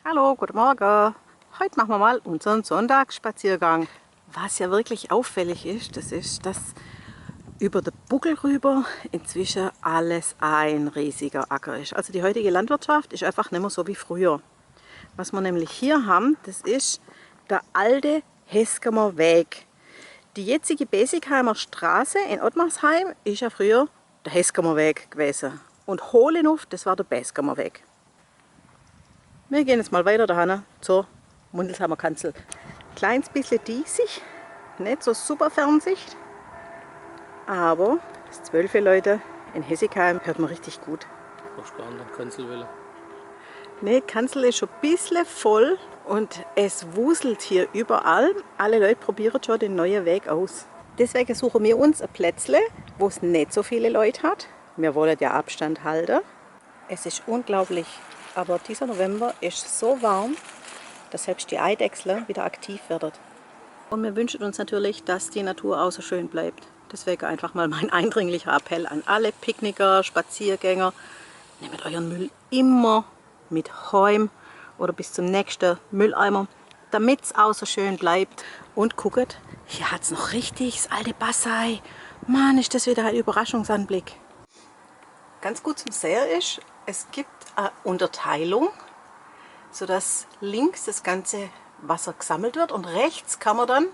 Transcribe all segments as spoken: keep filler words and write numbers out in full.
Hallo, guten Morgen. Heute machen wir mal unseren Sonntagsspaziergang. Was ja wirklich auffällig ist, das ist, dass über den Buckel rüber inzwischen alles ein riesiger Acker ist. Also die heutige Landwirtschaft ist einfach nicht mehr so wie früher. Was wir nämlich hier haben, das ist der alte Heskemer Weg. Die jetzige Besigheimer Straße in Ottmarsheim ist ja früher der Heskemer Weg gewesen. Und Hohlenhof, das war der Beskemer Weg. Wir gehen jetzt mal weiter dahin zur Mundelsheimer Kanzel. Kleines bisschen diesig, nicht so super Fernsicht, aber das zwölfe Leute in Hessigheim hört man richtig gut. Hast du gar nicht Kanzel wählen? Nee, Kanzel ist schon ein bisschen voll und es wuselt hier überall. Alle Leute probieren schon den neuen Weg aus. Deswegen suchen wir uns ein Plätzle, wo es nicht so viele Leute hat. Wir wollen ja Abstand halten. Es ist unglaublich, aber dieser November ist so warm, dass selbst die Eidechsel wieder aktiv wird. Und wir wünschen uns natürlich, dass die Natur auch so schön bleibt. Deswegen einfach mal mein eindringlicher Appell an alle Picknicker, Spaziergänger: Nehmt euren Müll immer mit heim oder bis zum nächsten Mülleimer, damit es auch so schön bleibt. Und guckt, hier hat es noch richtig das alte Bassei. Mann, ist das wieder ein Überraschungsanblick. Ganz gut zum Sehen ist, es gibt eine Unterteilung, sodass links das ganze Wasser gesammelt wird und rechts kann man dann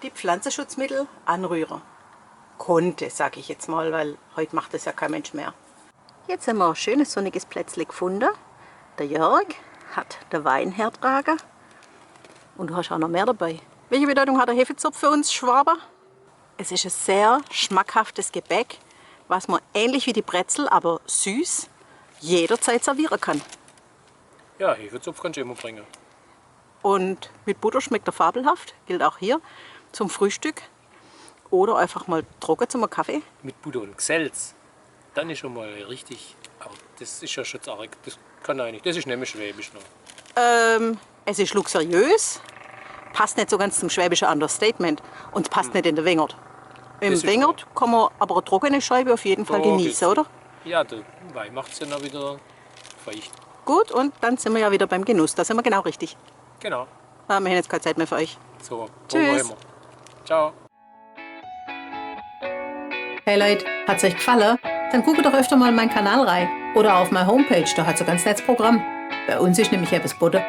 die Pflanzenschutzmittel anrühren. Konnte, sage ich jetzt mal, weil heute macht das ja kein Mensch mehr. Jetzt haben wir ein schönes sonniges Plätzle gefunden. Der Jörg hat den Wein hergetragen und du hast auch noch mehr dabei. Welche Bedeutung hat der Hefezopf für uns Schwaben? Es ist ein sehr schmackhaftes Gebäck, was man ähnlich wie die Brezel, aber süß, jederzeit servieren kann. Ja, Hefezopf kannst du immer bringen. Und mit Butter schmeckt er fabelhaft, gilt auch hier zum Frühstück oder einfach mal trocken zum Kaffee. Mit Butter und Gselz. Dann ist schon mal richtig, aber das ist ja schon arg, das kann eigentlich, das ist nämlich schwäbisch noch. Ähm, es ist luxuriös, passt nicht so ganz zum schwäbischen Understatement und es passt nicht in den Wengert. Im Wengert kann man aber eine trockene Scheibe auf jeden Fall genießen, oder? Ja, der Wein macht es ja noch wieder feucht. Gut, und dann sind wir ja wieder beim Genuss, da sind wir genau richtig. Genau. Ah, wir haben jetzt keine Zeit mehr für euch. So, tschüss. Ciao. Hey Leute, hat es euch gefallen? Dann guckt doch öfter mal in meinen Kanal rein oder auf meine Homepage, da hat es ein ganz nettes Programm. Bei uns ist nämlich etwas geboten.